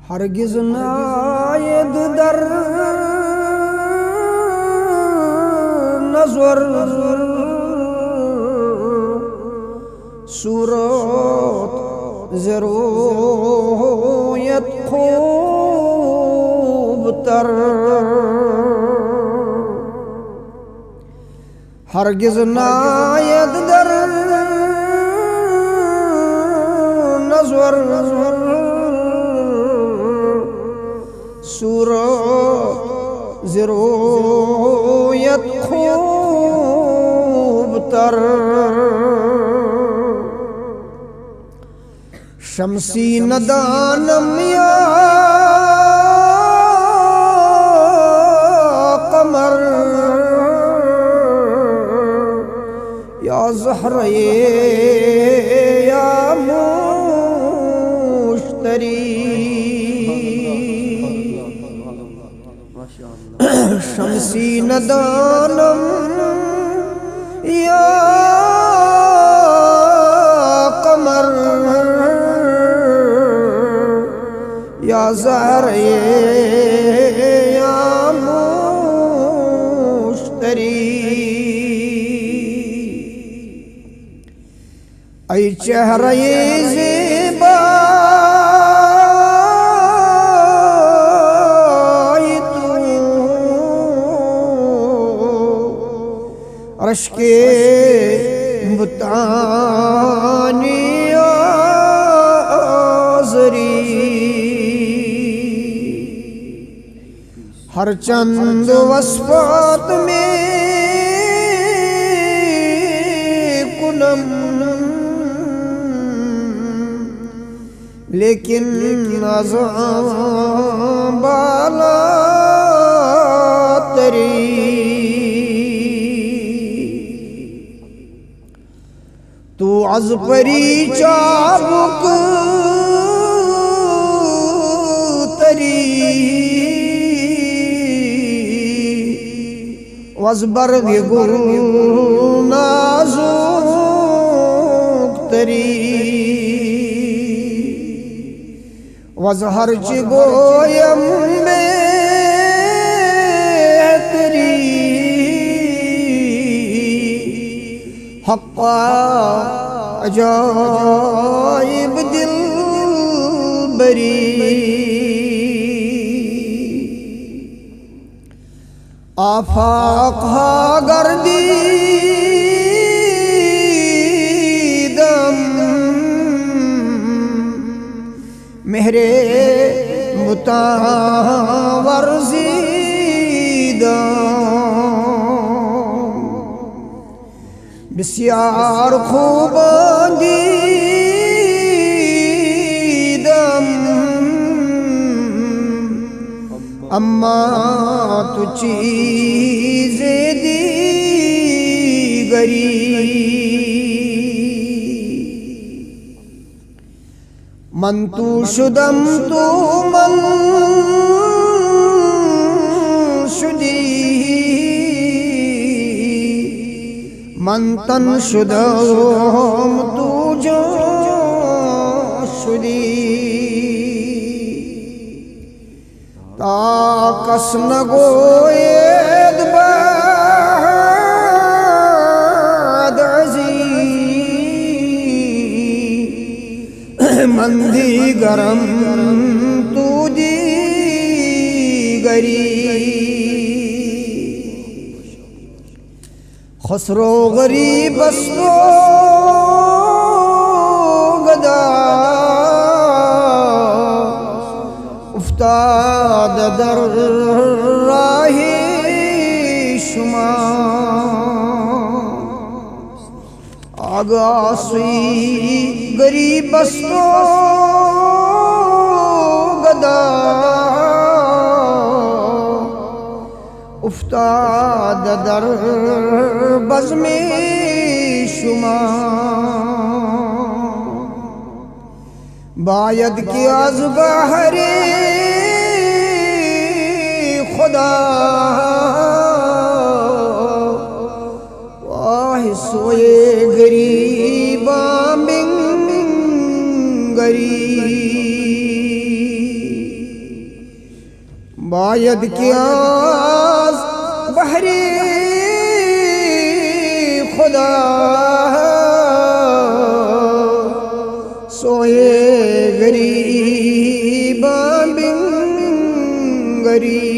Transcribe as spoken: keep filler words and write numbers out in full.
ہرگز ناید در نظر صورت ز رویت خوب تر. ہرگز ناید در نظر صورت ز رویت خوب تر. شمسی ندانم یا قمر، یا زهرهٔ یا مشتری. شمسی ندانم یا قمر، یا زهرهٔ یا مشتری. ای چهرهٔ زیبای تو، رشک بتانی آزری. ہر چند وصفات می کنم، لیکن از آن بالاتری. تو از پری چابک تری، و از برگ گل نازک تری، و از هرچه گویم بهتری. حقا عجایب دلبری. آفاق‌ها گردیدم، مهر بتان ورزیدم. بسیار خوبان دیدم، اما تو چیز دیگری. من تو شدم، تو من شدی، من تن شدم، تو جان شدی. تا کس نگوید بعد از این، من دیگرم، تو دیگری. خسرو غریب است و گدا، افتاده در راه شما. آگاه سوی غریب است و گدا، افتاده در بزم شما. باید که از بهر خدا واه سوی غریبان بنگری. باید کہ از بہر خدا سوئے غریباں بنگری۔